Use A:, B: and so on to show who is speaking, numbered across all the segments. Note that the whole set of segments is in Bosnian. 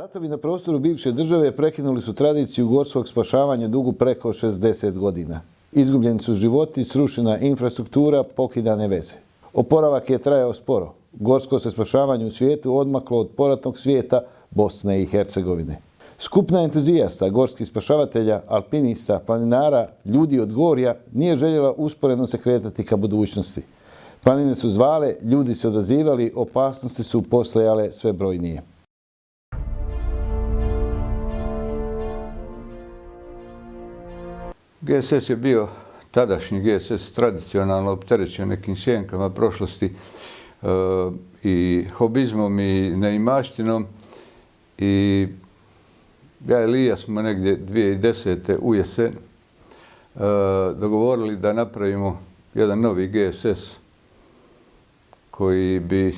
A: Ratovi na prostoru bivše države prekinuli su tradiciju gorskog spašavanja dugu preko 60 godina. Izgubljeni su životi, srušena infrastruktura, pokidane veze. Oporavak je trajao sporo. Gorsko se spašavanje u svijetu odmaklo od poratnog svijeta Bosne i Hercegovine. Skupina entuzijasta, gorskih spašavatelja, alpinista, planinara, ljudi od gorja nije željela usporedno se kretati ka budućnosti. Planine su zvale, ljudi se odazivali, opasnosti su postojale sve brojnije.
B: GSS je bio, tadašnji GSS, tradicionalno opterećen nekim sjenkama prošlosti i hobizmom i neimaštinom. I ja i Lija smo negdje 2010. u jesen dogovorili da napravimo jedan novi GSS koji bi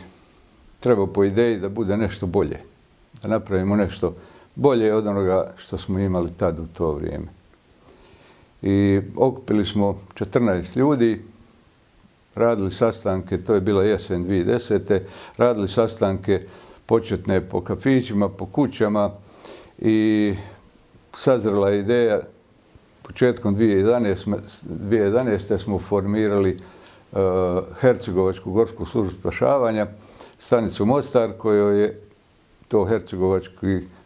B: trebao po ideji da bude nešto bolje. Da napravimo nešto bolje od onoga što smo imali tad u to vrijeme. I okupili smo 14 ljudi, radili sastanke, to je bila jesen 2010. Radili sastanke početne po kafićima, po kućama i sazrela je ideja. Početkom 2011. smo formirali Hercegovačku gorsku službu spašavanja, stanicu Mostar, kojoj je to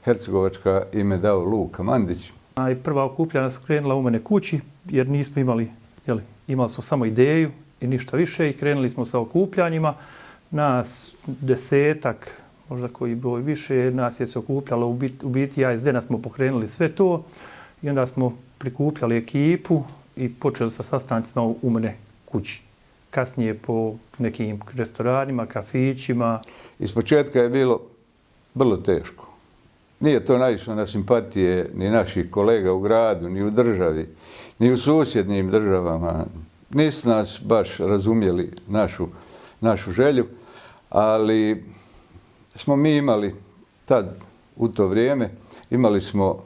B: hercegovačka ime dao Luka Mandić.
C: Prva okupljanja su krenula u mene kući, jer nismo imali, imali smo samo ideju i ništa više i krenuli smo sa okupljanjima. Nas 10-ak, možda koji broj više, nas je se okupljalo, u biti ja i Zdena smo pokrenuli sve to i onda smo prikupljali ekipu i počeli sa sastancima u mene kući. Kasnije po nekim restoranima, kafićima.
B: Ispočetka je bilo vrlo teško. Nije to naišlo na simpatije ni naših kolega u gradu, ni u državi, ni u susjednim državama. Nisu nas baš razumjeli našu želju, ali smo mi imali tad, u to vrijeme, imali smo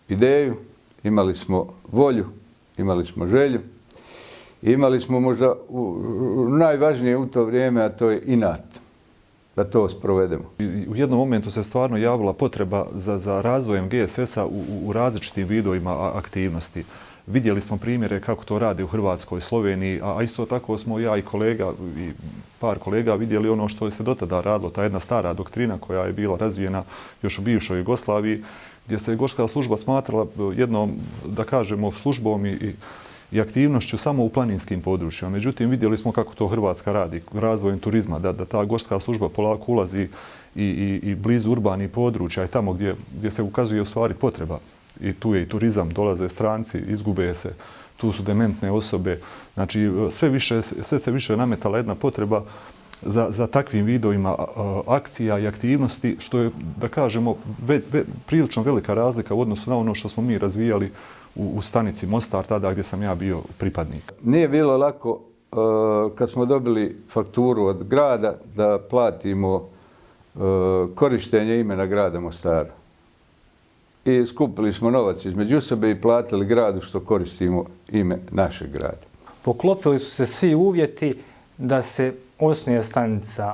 B: ideju, imali smo volju, imali smo želju. Imali smo možda najvažnije u to vrijeme, a to je inat, da to sprovedemo.
D: U jednom momentu se stvarno javila potreba za razvojem GSS-a u različitim vidovima aktivnosti. Vidjeli smo primjere kako to rade u Hrvatskoj, Sloveniji, a isto tako smo ja i kolega i par kolega vidjeli ono što je se do tada radilo, ta jedna stara doktrina koja je bila razvijena još u bivšoj Jugoslaviji, gdje se gorska služba smatrala jednom, da kažemo, službom i aktivnošću samo u planinskim područjima. Međutim, vidjeli smo kako to Hrvatska radi, razvojem turizma, da ta gorska služba polako ulazi i blizu urbanih područja i tamo gdje se ukazuje u stvari potreba. I tu je i turizam, dolaze stranci, izgube se, tu su dementne osobe. Znači, sve se više nametala jedna potreba za takvim vidovima akcija i aktivnosti, što je, da kažemo, prilično velika razlika u odnosu na ono što smo mi razvijali u stanici Mostar, tada gdje sam ja bio pripadnik.
B: Nije bilo lako kad smo dobili fakturu od grada da platimo korištenje imena grada Mostara. I skupili smo novac između sebe i platili gradu što koristimo ime našeg grada.
E: Poklopili su se svi uvjeti da se osnuje stanica.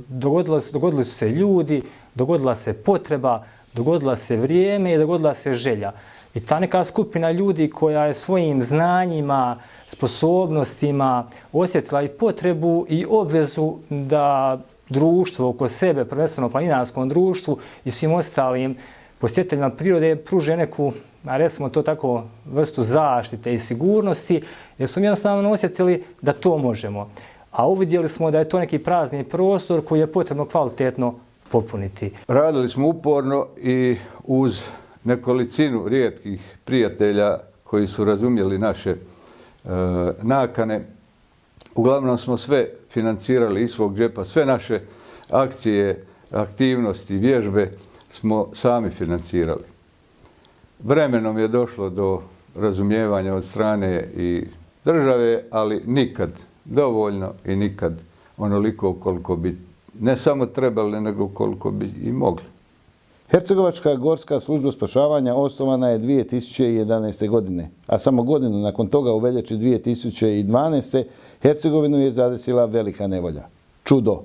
E: Dogodili su se ljudi, dogodila se potreba, dogodila se vrijeme i dogodila se želja. I ta neka skupina ljudi koja je svojim znanjima, sposobnostima osjetila i potrebu i obvezu da društvo oko sebe, prvenstveno planinarskom društvu i svim ostalim posjetiteljima prirode pruže neku, recimo to tako, vrstu zaštite i sigurnosti, jer su jednostavno osjetili da to možemo. A uvidjeli smo da je to neki prazni prostor koji je potrebno kvalitetno popuniti.
B: Radili smo uporno i uz nekolicinu rijetkih prijatelja koji su razumjeli naše nakane. Uglavnom smo sve financirali iz svog džepa, sve naše akcije, aktivnosti, vježbe smo sami financirali. Vremenom je došlo do razumijevanja od strane i države, ali nikad dovoljno i nikad onoliko koliko bi ne samo trebali, nego koliko bi i mogli.
A: Hercegovačka gorska služba spašavanja osnovana je 2011. godine, a samo godinu nakon toga u veljači 2012. Hercegovinu je zadesila velika nevolja. Čudo.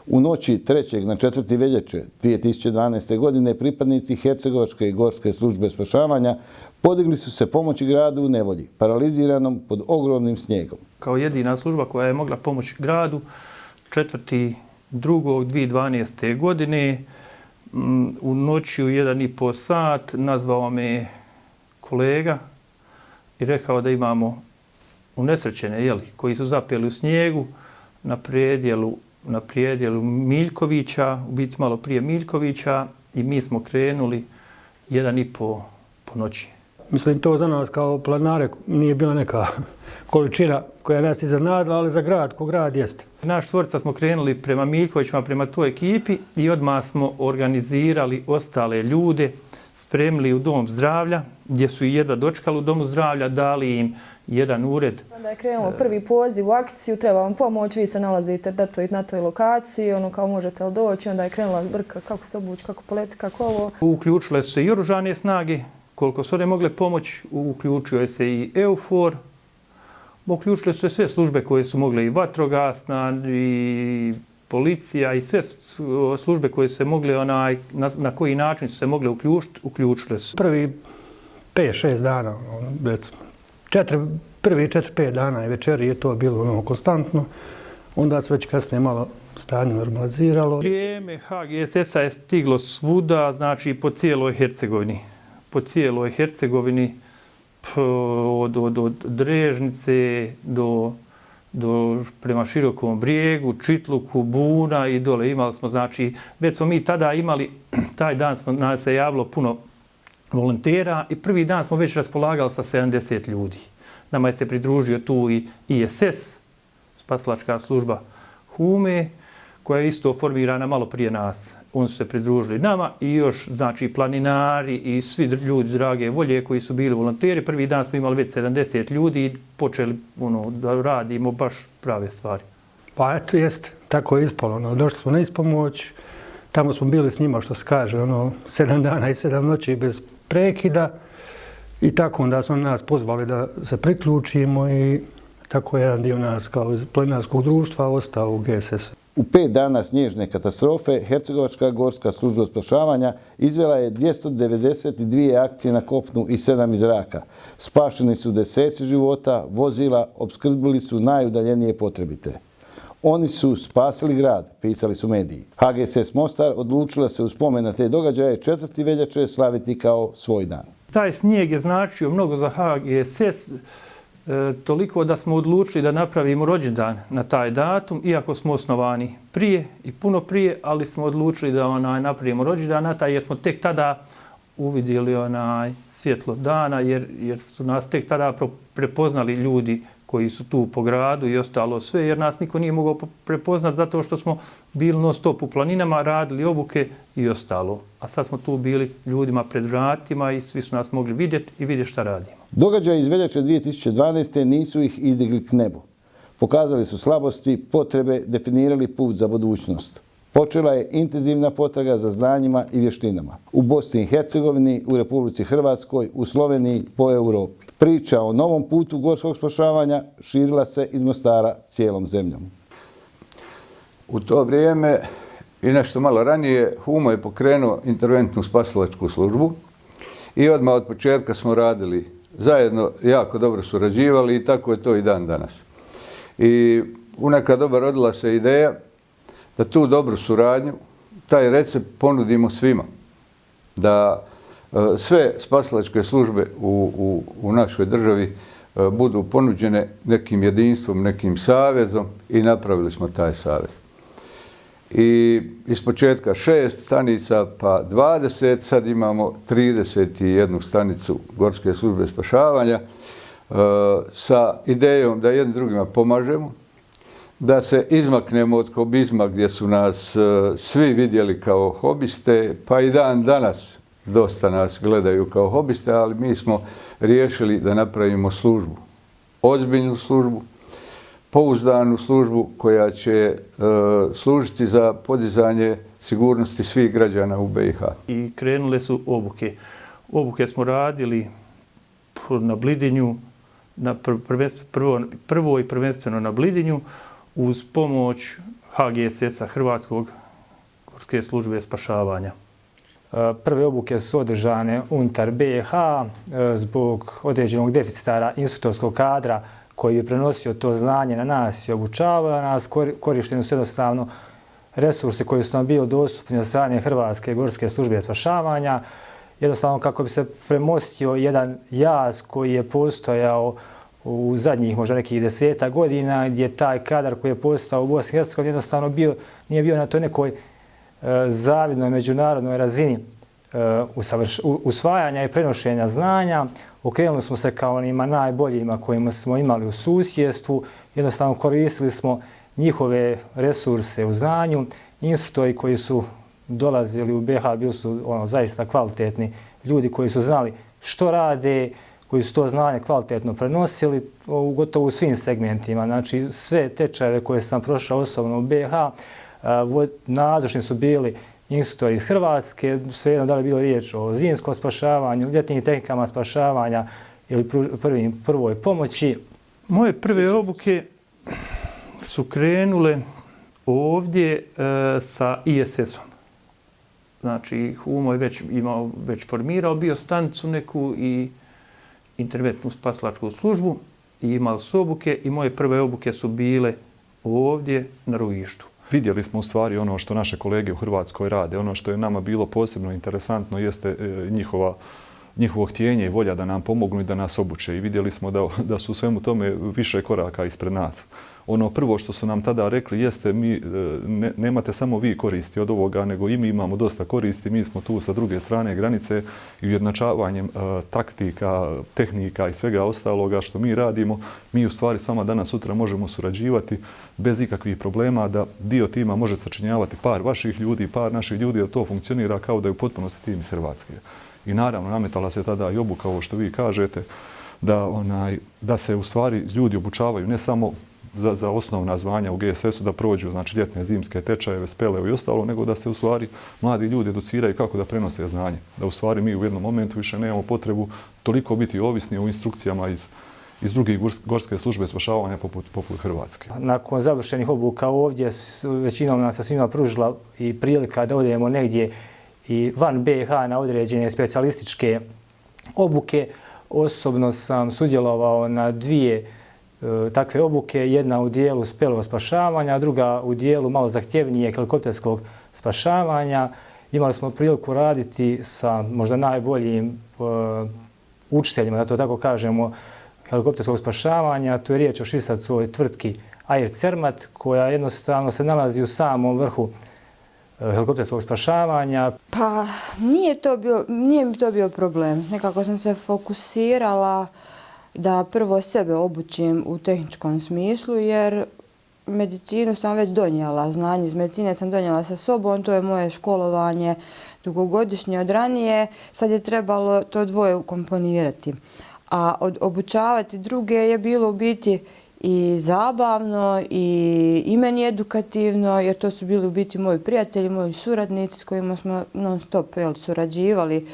A: U noći 3. na 4. veljače 2012. godine pripadnici Hercegovačke i Gorske službe spašavanja podigli su se pomoći gradu u nevolji, paraliziranom pod ogromnim snijegom.
C: Kao jedina služba koja je mogla pomoći gradu, 4.2.2012. godine, u noći u 1,5 sat nazvao me kolega i rekao da imamo unesrećene, koji su zapeli u snijegu na predjelu Miljkovića, u biti malo prije Miljkovića, i mi smo krenuli 1,5 po noći.
F: Mislim, to za nas kao planare nije bila neka količina koja nas iznenadila, ali za grad, ko grad jeste.
C: Naš čvorica smo krenuli prema Miljkovićima, prema toj ekipi i odmah smo organizirali ostale ljude, spremili u dom zdravlja, gdje su i jedva dočekali u domu zdravlja, dali im jedan ured.
G: Onda je krenuo prvi poziv u akciju, treba vam pomoć, vi se nalazite na toj lokaciji, kao možete li doći, onda je krenula brka kako se obući, kako poleti, kako ovo.
C: Uključile su se i oružane snage, koliko su one mogle pomoći, uključio se i EUFOR, uključile su se sve službe koje su mogle, i vatrogasna, i policija, i sve službe koje su se mogle, na koji način su se mogle uključile su.
F: Prvi 5-6 dana, recimo, prvi 4-5 dana i večeri je to bilo konstantno, onda se već kasnije malo stanje normaliziralo.
C: Vrijeme HGSS-a je stiglo svuda, znači po cijeloj Hercegovini. Po cijeloj Hercegovini, od Drežnice do prema Širokom brijegu, Čitluku, Buna i dole. Imali smo, znači, već smo mi tada imali, taj dan nas se javilo puno volontera i prvi dan smo već raspolagali sa 70 ljudi. Nama je se pridružio tu i ISS, spasilačka služba Hume, koja je isto formirana malo prije nas. Oni su se pridružili nama i još, znači, planinari i svi ljudi drage volje koji su bili volonteri. Prvi dan smo imali već 70 ljudi i počeli da radimo baš prave stvari.
F: Pa eto, jeste, tako je ispalo. Došli smo na ispomoć, tamo smo bili s njima, što se kaže, 7 dana i 7 noći bez prekida i tako onda su nas pozvali da se priključimo i tako jedan dio nas kao iz planinarskog društva ostao u GSS.
A: U 5 dana snježne katastrofe Hercegovačka gorska služba spašavanja izvela je 292 akcije na kopnu i 7 iz zraka. Spašeni su deseci života, vozila, opskrbili su najudaljenije potrebite. Oni su spasili grad, pisali su mediji. HGSS Mostar odlučila se u spomen na te događaje 4. veljače slaviti kao svoj dan.
C: Taj snijeg je značio mnogo za HGSS, toliko da smo odlučili da napravimo rođendan na taj datum, iako smo osnovani prije i puno prije, ali smo odlučili da napravimo rođendan na taj, jer smo tek tada uvidjeli svjetlo dana, jer su nas tek tada prepoznali ljudi koji su tu po gradu i ostalo sve, jer nas niko nije mogao prepoznati zato što smo bili non stop u planinama, radili obuke i ostalo. A sad smo tu bili ljudima pred vratima i svi su nas mogli vidjeti i vidjeti šta radimo.
A: Događaji iz veljače 2012. nisu ih izdigli k nebu. Pokazali su slabosti, potrebe, definirali put za budućnost. Počela je intenzivna potraga za znanjima i vještinama. U Bosni i Hercegovini, u Republici Hrvatskoj, u Sloveniji, po Europi. Priča o novom putu gorskog spašavanja širila se iz Mostara cijelom zemljom.
B: U to vrijeme i nešto malo ranije Humo je pokrenuo interventnu spasilačku službu i odmah od početka smo radili zajedno, jako dobro surađivali i tako je to i dan danas. I u neka doba rodila se ideja da tu dobru suradnju, taj recept ponudimo svima. Da sve spasilačke službe u našoj državi budu ponuđene nekim jedinstvom, nekim savezom i napravili smo taj savez. I iz početka 6 stanica pa 20, sad imamo 31 stanicu Gorske službe spašavanja sa idejom da jednim drugima pomažemo, da se izmaknemo od hobizma gdje su nas svi vidjeli kao hobiste, pa i dan danas dosta nas gledaju kao hobiste, ali mi smo riješili da napravimo službu, ozbiljnu službu, pouzdanu službu koja će služiti za podizanje sigurnosti svih građana u BiH.
C: I krenule su obuke. Obuke smo radili na Blidinju, prvo i prvenstveno na Blidinju. uz pomoć HGSS-a, Hrvatskog gorske službe spašavanja.
E: Prve obuke su održane unutar BiH zbog određenog deficitara instruktorskog kadra koji bi prenosio to znanje na nas i obučavao nas. Korišteni su jednostavno resursi koji su nam bili dostupni od strane Hrvatske gorske službe spašavanja, jednostavno kako bi se premostio jedan jaz koji je postojao u zadnjih možda nekih 10 godina, gdje taj kadar koji je postao u Bosni i Hercegovini jednostavno nije bio na toj nekoj zavidnoj međunarodnoj razini usvajanja i prenošenja znanja. Okrenuli smo se kao onima najboljima kojima smo imali u susjedstvu, jednostavno koristili smo njihove resurse u znanju. Instruktori koji su dolazili u BiH bili su zaista kvalitetni ljudi koji su znali što rade, koji su to znanje kvalitetno prenosili gotovo u svim segmentima. Znači sve tečajeve koje sam prošao osobno u BiH, nazočni su bili instruktori iz Hrvatske, svejedno da li je bilo riječ o zimskom spašavanju, ljetnim tehnikama spašavanja ili prvoj pomoći.
C: Moje prve obuke su krenule ovdje sa ISS-om. Znači, Humo je već formirao bio stanicu neku i interventnu spasilačku službu i imali su obuke i moje prve obuke su bile ovdje na Ruištu.
D: Vidjeli smo u stvari ono što naše kolege u Hrvatskoj rade. Ono što je nama bilo posebno interesantno jeste njihovo htjenje i volja da nam pomognu i da nas obuče. I vidjeli smo da su u svemu tome više koraka ispred nas. Ono prvo što su nam tada rekli jeste nemate samo vi koristi od ovoga, nego i mi imamo dosta koristi. Mi smo tu sa druge strane granice i ujednačavanjem taktika, tehnika i svega ostaloga što mi radimo, mi u stvari s vama danas sutra možemo surađivati bez ikakvih problema, da dio tima može sačinjavati par vaših ljudi, par naših ljudi, da to funkcionira kao da je u potpunosti tim iz Hrvatske. I naravno, nametala se tada i obuka, ovo što vi kažete, da se u stvari ljudi obučavaju ne samo za osnovna zvanja u GSS-u, da prođu znači ljetne, zimske tečajeve, speleo i ostalo, nego da se u stvari mladi ljudi educiraju kako da prenose znanje. Da u stvari mi u jednom momentu više nemamo potrebu toliko biti ovisni o instrukcijama iz drugih gorske službe spašavanja poput Hrvatske.
E: Nakon završenih obuka ovdje većinom nam se svima pružila i prilika da odemo negdje i van BiH na određene specijalističke obuke. Osobno sam sudjelovao na 2 takve obuke, jedna u dijelu speleog spašavanja, druga u dijelu malo zahtjevnijeg helikopterskog spašavanja. Imali smo priliku raditi sa možda najboljim učiteljima, da to tako kažemo, helikopterskog spašavanja. Tu je riječ o švicarskoj tvrtki Air Zermatt, koja jednostavno se nalazi u samom vrhu helikopterskog spašavanja.
H: Pa nije mi to bio problem. Nekako sam se fokusirala da prvo sebe obučim u tehničkom smislu, jer medicinu sam već donijela, znanje iz medicine sam donijela sa sobom, to je moje školovanje dugogodišnje od ranije, sad je trebalo to dvoje ukomponirati. A obučavati druge je bilo u biti i zabavno i meni edukativno, jer to su bili u biti moji prijatelji, moji suradnici s kojima smo non stop surađivali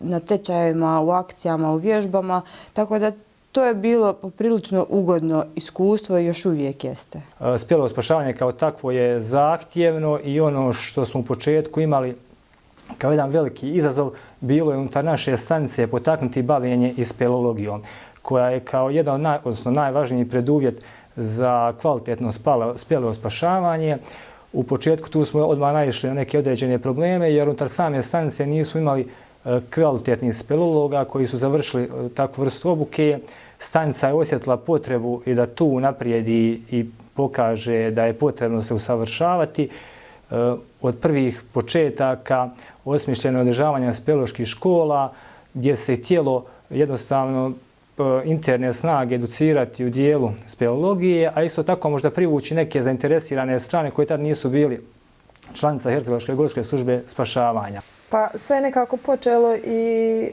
H: na tečajevima, u akcijama, u vježbama, tako da to je bilo poprilično ugodno iskustvo i još uvijek jeste.
E: Spelevo spašavanje kao takvo je zahtjevno i ono što smo u početku imali kao jedan veliki izazov bilo je unutar naše stanice potaknuti bavljenje i speleologijom, koja je kao jedan od najvažniji preduvjet za kvalitetno spelevo spašavanje. U početku tu smo odmah naišli na neke određene probleme, jer unutar same stanice nisu imali kvalitetnih speleologa koji su završili takvu vrstu obuke. Stanica je osjetila potrebu i da tu naprijedi i pokaže da je potrebno se usavršavati. Od prvih početaka osmišljeno je održavanje speleoloških škola, gdje se htjelo jednostavno interne snage educirati u dijelu speleologije, a isto tako možda privući neke zainteresirane strane koje tad nisu bili članica Hercegovačke gorske službe spašavanja.
G: Pa sve nekako počelo i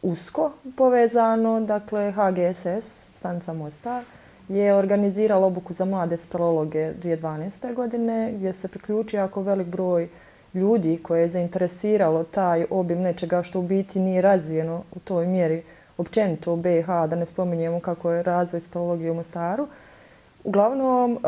G: usko povezano, dakle HGSS, stanica Mostar, je organizirala obuku za mlade speleologe 2012. godine, gdje se priključio jako velik broj ljudi koje je zainteresiralo taj obim nečega što u biti nije razvijeno u toj mjeri općenito u BiH, da ne spominjemo kako je razvoj speleologije u Mostaru. Uglavnom,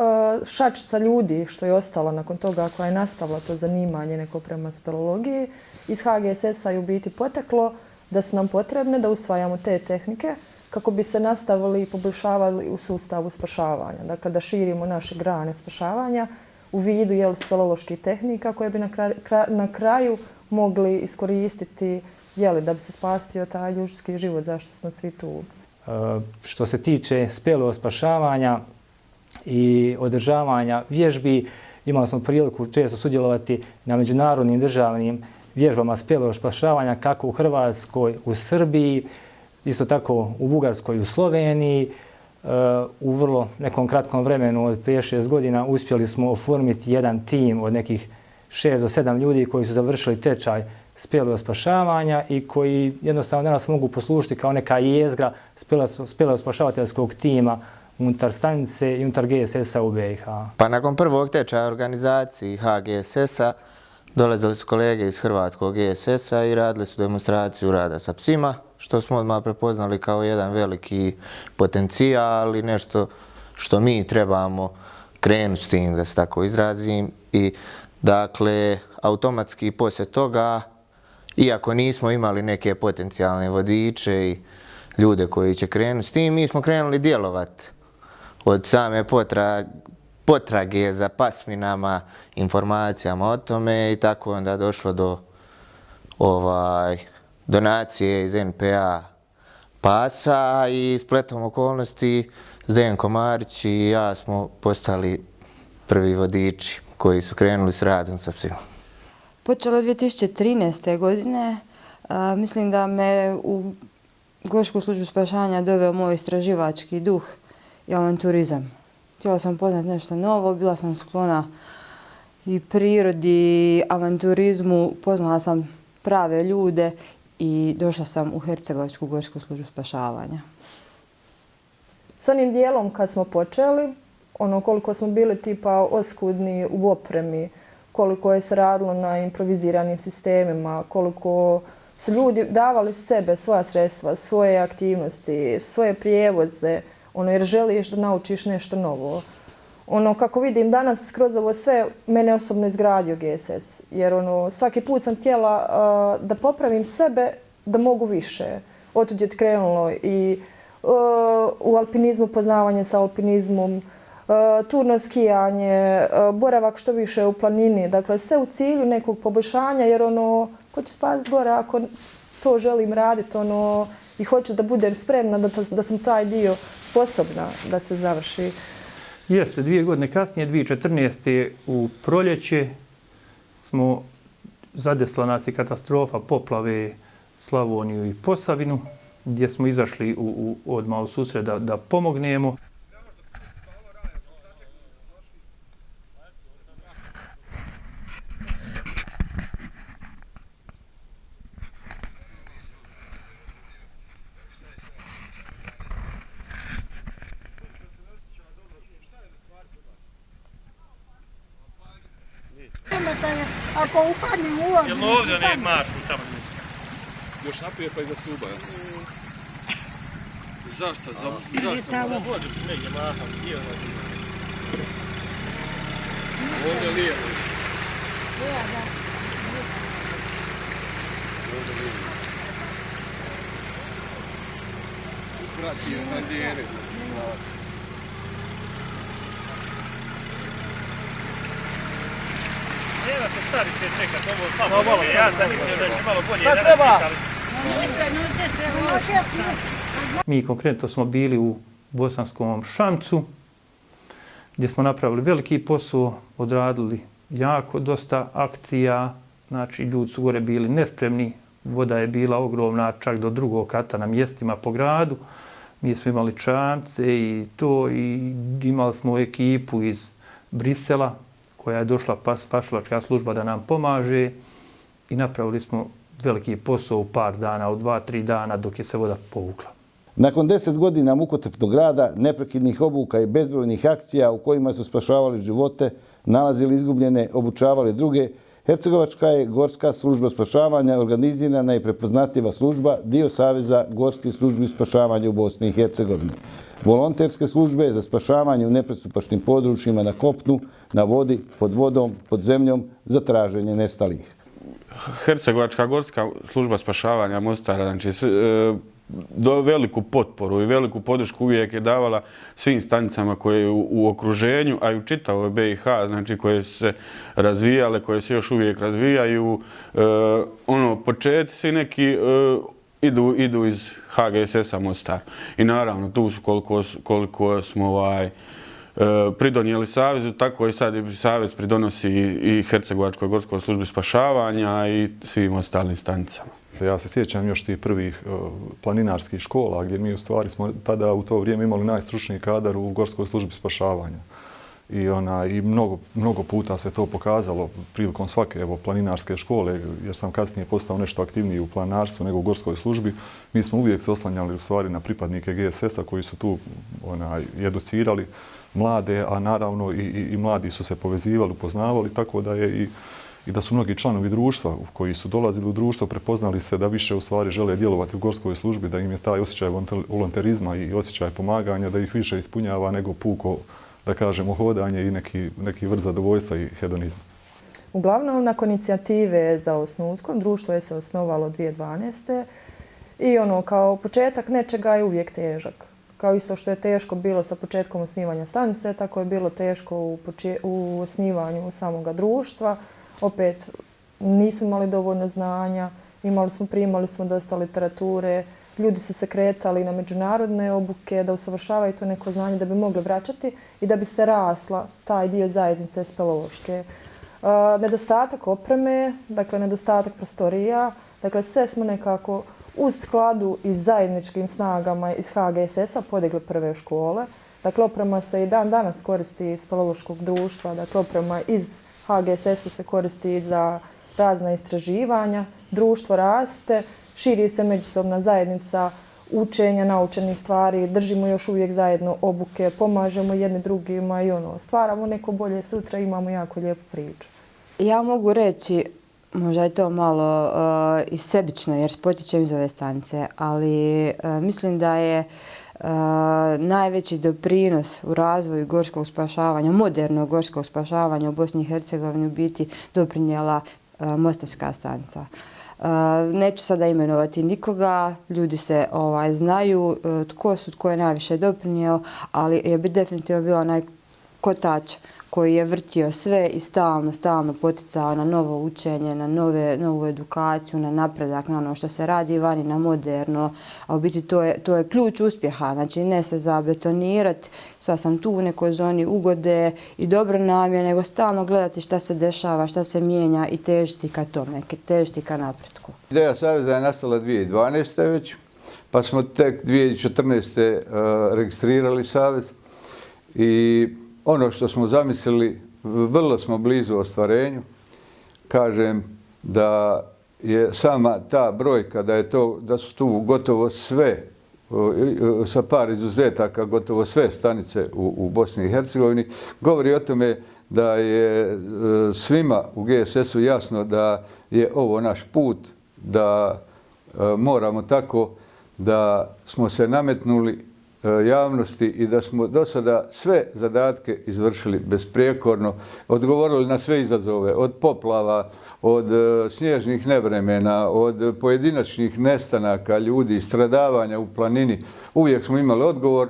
G: šačica ljudi što je ostala nakon toga, koja je nastavila to zanimanje neko prema speleologiji, iz HGSS-a je u biti poteklo da su nam potrebne da usvajamo te tehnike kako bi se nastavili i poboljšavali u sustavu spašavanja. Dakle, da širimo naše grane spašavanja u vidu speleoloških tehnika koje bi na kraju mogli iskoristiti da bi se spasio taj ljudski život, zašto smo svi tu.
E: Što se tiče speleospašavanja i održavanja vježbi, imali smo priliku često sudjelovati na međunarodnim državnim vježbama speleospašavanja kako u Hrvatskoj, u Srbiji, isto tako u Bugarskoj i u Sloveniji. U vrlo nekom kratkom vremenu od 5-6 godina uspjeli smo oformiti jedan tim od nekih 6 do 7 ljudi koji su završili tečaj speleospašavanja i koji jednostavno danas mogu poslužiti kao neka jezgra speleospašavateljskog tima unutar stanice i unutar GSS-a u BiH.
I: Pa nakon prvog tečaja organizaciji HGSS-a dolazili su kolege iz Hrvatskog GSS-a i radili su demonstraciju rada sa psima, što smo odmah prepoznali kao jedan veliki potencijal i nešto što mi trebamo krenuti s tim, da se tako izrazim. I dakle, automatski poslije toga, iako nismo imali neke potencijalne vodiče i ljude koji će krenuti s tim, mi smo krenuli djelovati od same potrage za pasminama, informacijama o tome i tako je onda došlo do donacije iz NPA pasa i spletom okolnosti Zdenko Marić i ja smo postali prvi vodiči koji su krenuli s radom sa psima.
H: Počelo je 2013. godine. Mislim da me u Gorsku službu spašavanja doveo moj istraživački duh i avanturizam. Htjela sam poznati nešto novo, bila sam sklona i prirodi, avanturizmu, poznala sam prave ljude i došla sam u Hercegovačku Gorsku službu spašavanja.
G: S onim dijelom kad smo počeli, koliko smo bili tipa oskudni u opremi, koliko je se radilo na improviziranim sistemima, koliko su ljudi davali sebe, svoja sredstva, svoje aktivnosti, svoje prijevoze, jer želiš da naučiš nešto novo. Kako vidim danas kroz ovo sve, mene osobno izgradio GSS, jer svaki put sam htjela da popravim sebe, da mogu više. Otud je krenulo i u alpinizmu, poznavanje sa alpinizmom, turno skijanje, boravak što više u planini. Dakle, sve u cilju nekog poboljšanja, jer ko će spasiti gore ako to želim raditi i hoću da budem spremna, da sam taj dio sposobna da se završi.
C: Jeste, 2 godine kasnije, 2014. u proljeće zadesla nas i katastrofa poplave Slavoniju i Posavinu, gdje smo izašli odmah u susret da pomognemo.
J: Ako upadnem u ovdje...
C: Jel ovdje ne maršu tamo? Još napije pa iza stuba, ja? Zašto? Zašto? Tamo. Vođem se negdje maham. Ovdje lijevo.
J: Da.
C: Prati je na djeri. Nema se stari će čekat, ovo samo ja sam mislio da će malo bolje. Šta treba? Mi konkretno smo bili u Bosanskom Šamcu, gdje smo napravili veliki posao, odradili jako dosta akcija, znači ljudi su gore bili nespremni, voda je bila ogromna, čak do 2. kata na mjestima po gradu. Mi smo imali čamce i imali smo ekipu iz Brisela, koja je došla spasilačka služba da nam pomaže i napravili smo veliki posao u par dana, u 2-3 dana dok je se voda povukla.
A: Nakon 10 godina mukotrpnog rada, neprekidnih obuka i bezbrojnih akcija u kojima su spašavali živote, nalazili izgubljene, obučavali druge, Hercegovačka je gorska služba spašavanja, organizirana i prepoznatljiva služba, dio Saveza gorskih službi spašavanja u Bosni i Hercegovini. Volonterske službe za spašavanje u nepristupačnim područjima na kopnu, na vodi, pod vodom, pod zemljom, za traženje nestalih.
K: Hercegovačka gorska služba spašavanja Mostara, znači veliku potporu i veliku podršku uvijek je davala svim stanicama koje u okruženju, a i u čitavoj BiH, znači koje su se razvijale, koje se još uvijek razvijaju. Početci svi neki idu iz HGSS-a Mostar. I naravno, tu su koliko smo pridonijeli Savezu, tako i sad i Savez pridonosi i Hercegovačkoj gorskoj službi spašavanja i svim ostalim stanicama.
D: Ja se sjećam još tih prvih planinarskih škola gdje mi u stvari smo tada u to vrijeme imali najstručniji kadar u gorskoj službi spašavanja. I mnogo puta se to pokazalo prilikom svake planinarske škole, jer sam kasnije postao nešto aktivniji u planinarstvu nego u gorskoj službi. Mi smo uvijek se oslanjali u stvari na pripadnike GSS-a koji su tu educirali mlade, a naravno i mladi su se povezivali, upoznavali, tako da je i da su mnogi članovi društva koji su dolazili u društvo prepoznali se da više u stvari žele djelovati u gorskoj službi, da im je taj osjećaj volonterizma i osjećaj pomaganja, da ih više ispunjava nego puko, da kažemo, hodanje i neki vrt zadovoljstva i hedonizma.
G: Uglavnom, nakon inicijative za osnutkom, društvo je se osnovalo 2012. I kao početak nečega je uvijek težak. Kao isto što je teško bilo sa početkom osnivanja stanice, tako je bilo teško u osnivanju samoga društva. Opet nismo imali dovoljno znanja, primali smo dosta literature, ljudi su se kretali na međunarodne obuke da usavršavaju to neko znanje da bi mogli vraćati i da bi se rasla taj dio zajednice speleološke. Nedostatak opreme, dakle nedostatak prostorija, dakle sve smo nekako u skladu i zajedničkim snagama iz HGSS-a podigli prve škole. Dakle, oprema se i dan danas koristi iz speleološkog društva, dakle oprema iz HGSS-a se koristi za razna istraživanja, društvo raste, širi se međusobna zajednica učenja, naučenih stvari, držimo još uvijek zajedno obuke, pomažemo jedni drugima i stvaramo neko bolje sutra, imamo jako lijepu priču.
H: Ja mogu reći, možda je to malo i sebično jer potičem iz ove stanice, ali mislim da je najveći doprinos u razvoju gorskog spašavanja, modernog gorskog spašavanja u Bosni i Hercegovini u biti doprinijela Mostarska stanica. Neću sada imenovati nikoga, ljudi se znaju tko je najviše doprinio, ali je definitivno bio onaj kotač koji je vrtio sve i stalno poticao na novo učenje, na novu edukaciju, na napredak, na ono što se radi vani, na moderno. A u biti to je ključ uspjeha. Znači ne se zabetonirati, sad sam tu u nekoj zoni ugode i dobro namjere, nego stalno gledati šta se dešava, šta se mijenja i težiti ka tome, težiti ka napretku.
B: Ideja Saveza je nastala 2012. već, pa smo tek 2014. Registrirali Savez i ono što smo zamislili, vrlo smo blizu ostvarenju. Kažem da je sama ta brojka, da su tu gotovo sve, sa par izuzetaka, gotovo sve stanice u Bosni i Hercegovini, govori o tome da je svima u GSS-u jasno da je ovo naš put, da moramo tako, da smo se nametnuli javnosti i da smo do sada sve zadatke izvršili besprijekorno, odgovorili na sve izazove, od poplava, od snježnih nevremena, od pojedinačnih nestanaka ljudi, stradavanja u planini. Uvijek smo imali odgovor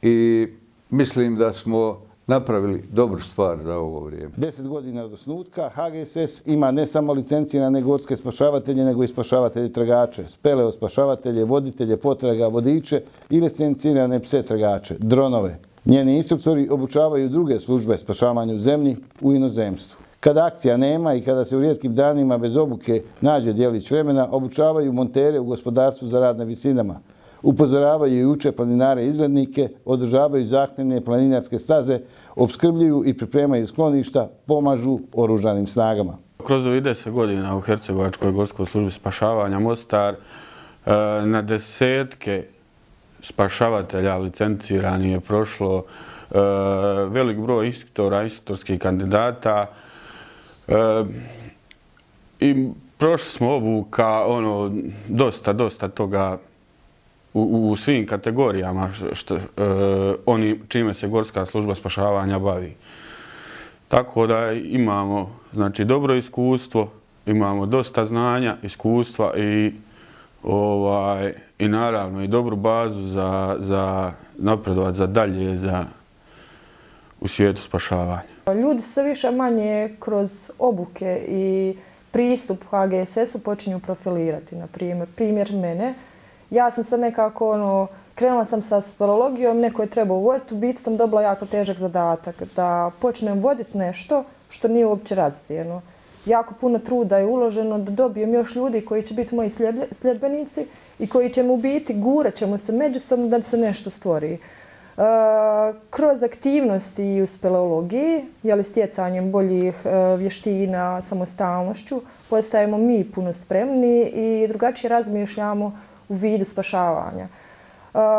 B: i mislim da smo napravili dobru stvar za ovo vrijeme.
A: 10 godina od osnutka HGSS ima ne samo licencirane gorske spašavatelje, nego i spašavatelje tragače, speleo spašavatelje, voditelje potraga, vodiče i licencirane pse tragače, dronove. Njeni instruktori obučavaju druge službe spašavanja u zemlji u inozemstvu. Kada akcija nema i kada se u rijetkim danima bez obuke nađe djelić vremena, obučavaju montere u gospodarstvu za rad na visinama. Upozoravaju i uče planinare i izglednike, održavaju zahtjevne planinarske staze, opskrbljuju i pripremaju skloništa, pomažu oružanim snagama.
K: Kroz ovih 10 godina u Hercegovačkoj gorskoj službi spašavanja Mostar na desetke spašavatelja licencirani je prošlo, velik broj instruktora, instruktorskih kandidata. I prošli smo obuka, dosta toga u svim kategorijama oni čime se Gorska služba spašavanja bavi. Tako da imamo znači, dobro iskustvo, imamo dosta znanja, iskustva i naravno i dobru bazu za napredovat za dalje u svijetu spašavanja.
G: Ljudi se više manje kroz obuke i pristup HGSS-u počinju profilirati. Na primjer mene. Ja sam sad nekako krenula sam sa speleologijom, neko je trebao voditi, u biti sam dobila jako težak zadatak da počnem voditi nešto što nije uopće razvijeno. Jako puno truda je uloženo da dobijem još ljudi koji će biti moji sljedbenici i koji će mu biti, gurat ćemo se međusobno da se nešto stvori. Kroz aktivnosti u speleologiji, stjecanjem boljih vještina, samostalnošću, postajemo mi puno spremni i drugačije razmišljamo u vidu spašavanja.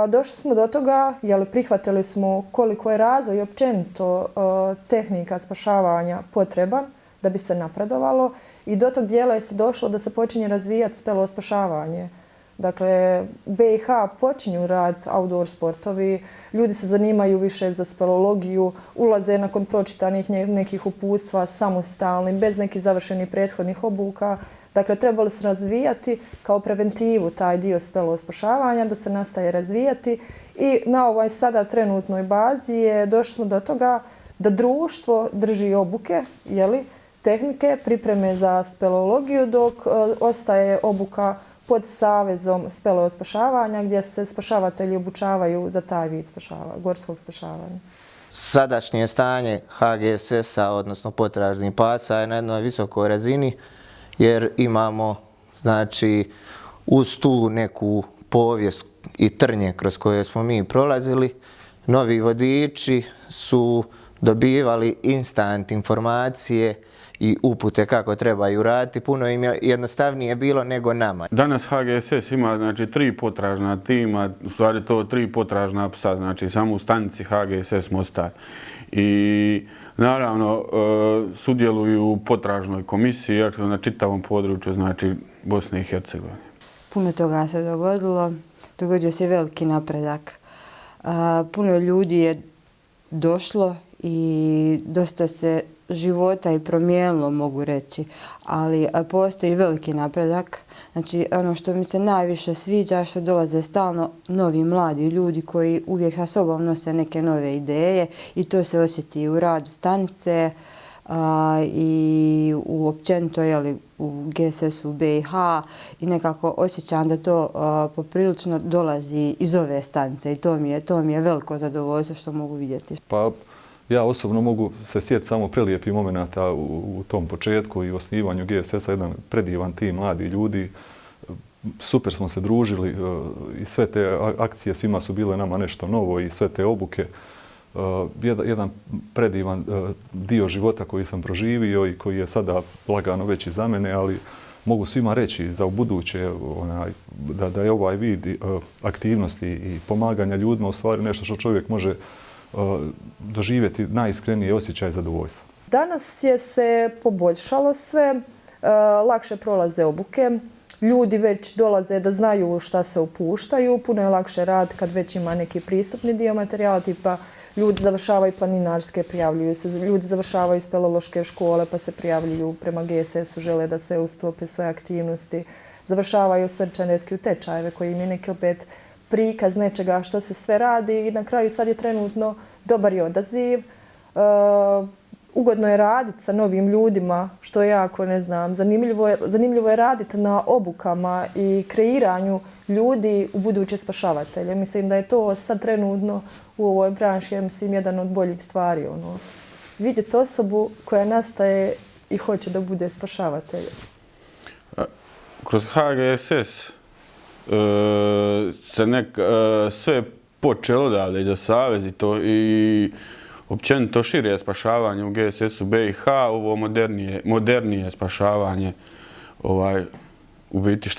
G: Došli smo do toga, prihvatili smo koliko je razvoj i općenito tehnika spašavanja potreban da bi se napredovalo i do tog dijela je se došlo da se počinje razvijati speleospašavanje. Dakle, u BiH počinju rad outdoor sportovi, ljudi se zanimaju više za speleologiju, ulaze nakon pročitanih nekih uputstva samostalni, bez nekih završenih prethodnih obuka. Dakle, trebalo se razvijati kao preventivu taj dio speleospašavanja, da se nastaje razvijati i na ovoj sada trenutnoj bazi došli smo do toga da društvo drži obuke, tehnike, pripreme za speleologiju, dok ostaje obuka pod savezom speleospašavanja gdje se spašavatelji obučavaju za taj vid gorskog spašavanja.
I: Sadašnje stanje HGSS-a, odnosno potražnih pasa, je na jednoj visokoj razini jer imamo, znači, uz tu neku povijest i trnje kroz koje smo mi prolazili, novi vodiči su dobivali instant informacije i upute kako trebaju raditi. Puno im je jednostavnije bilo nego nama.
K: Danas HGSS ima znači 3 potražna tima, u stvari to 3 potražna psa, znači samo u stanici HGSS Mostar. I naravno sudjeluju u potražnoj komisiji na čitavom području, znači Bosne i Hercegovine.
H: Puno toga se dogodilo, dogodio se veliki napredak. Puno ljudi je došlo i dosta se života i promijenilo, mogu reći, ali postoji veliki napredak. Znači, ono što mi se najviše sviđa je što dolaze stalno novi mladi ljudi koji uvijek sa sobom nose neke nove ideje i to se osjeti u radu stanice i u općenito u GSS-u BiH i nekako osjećam da to poprilično dolazi iz ove stanice i to mi je veliko zadovoljstvo što mogu vidjeti.
D: Pa, ja osobno mogu se sjetiti samo prelijepih momenata u tom početku i osnivanju GSS-a, jedan predivan tim mladi ljudi. Super smo se družili i sve te akcije svima su bile nama nešto novo i sve te obuke. Jedan predivan dio života koji sam proživio i koji je sada lagano već iza mene, ali mogu svima reći za ubuduće da je ovaj vid aktivnosti i pomaganja ljudima u stvari nešto što čovjek može doživjeti najiskreniji osjećaj zadovoljstva.
G: Danas je se poboljšalo sve, lakše prolaze obuke, ljudi već dolaze da znaju šta se upuštaju, puno je lakše rad kad već ima neki pristupni dio materijala, tipa ljudi završavaju planinarske, prijavljuju se, ljudi završavaju speleološke škole pa se prijavljuju prema GSS-u, žele da se ustope svoje aktivnosti, završavaju srčanerske tečajeve koji im je neki opet prikaz nečega što se sve radi i na kraju sad je trenutno dobar i odaziv. Ugodno je raditi sa novim ljudima, što je jako, zanimljivo je raditi na obukama i kreiranju ljudi u buduće spašavatelje. Mislim da je to sad trenutno u ovoj branši, jedan od boljih stvari. Vidjeti osobu koja nastaje i hoće da bude spašavatelj.
K: Kroz HGSS sve počelo odavde za savez i to i općenito šire spašavanje u GSS-u BiH, ovo modernije spašavanje u biti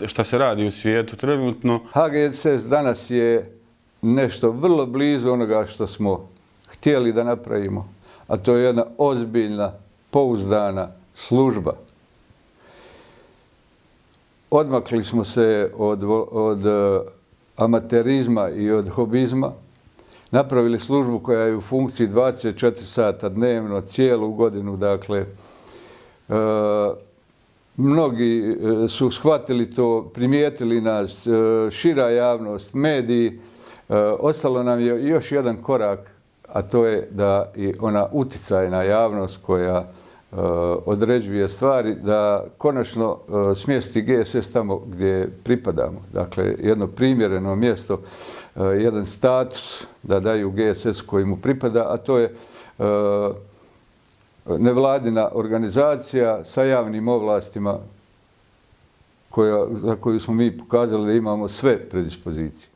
K: šta se radi u svijetu trenutno.
B: HGSS danas je nešto vrlo blizu onoga što smo htjeli da napravimo, a to je jedna ozbiljna, pouzdana služba. odmakli smo se od amaterizma i od hobizma. Napravili službu koja je u funkciji 24 sata dnevno, cijelu godinu. Dakle, mnogi su shvatili to, primijetili nas, šira javnost, mediji. Ostalo nam je još jedan korak, a to je da i ona uticajna javnost koja određuje stvari, da konačno smjesti GSS tamo gdje pripadamo. Dakle, jedno primjereno mjesto, jedan status da daju GSS koji mu pripada, a to je nevladina organizacija sa javnim ovlastima za koju smo mi pokazali da imamo sve predispozicije.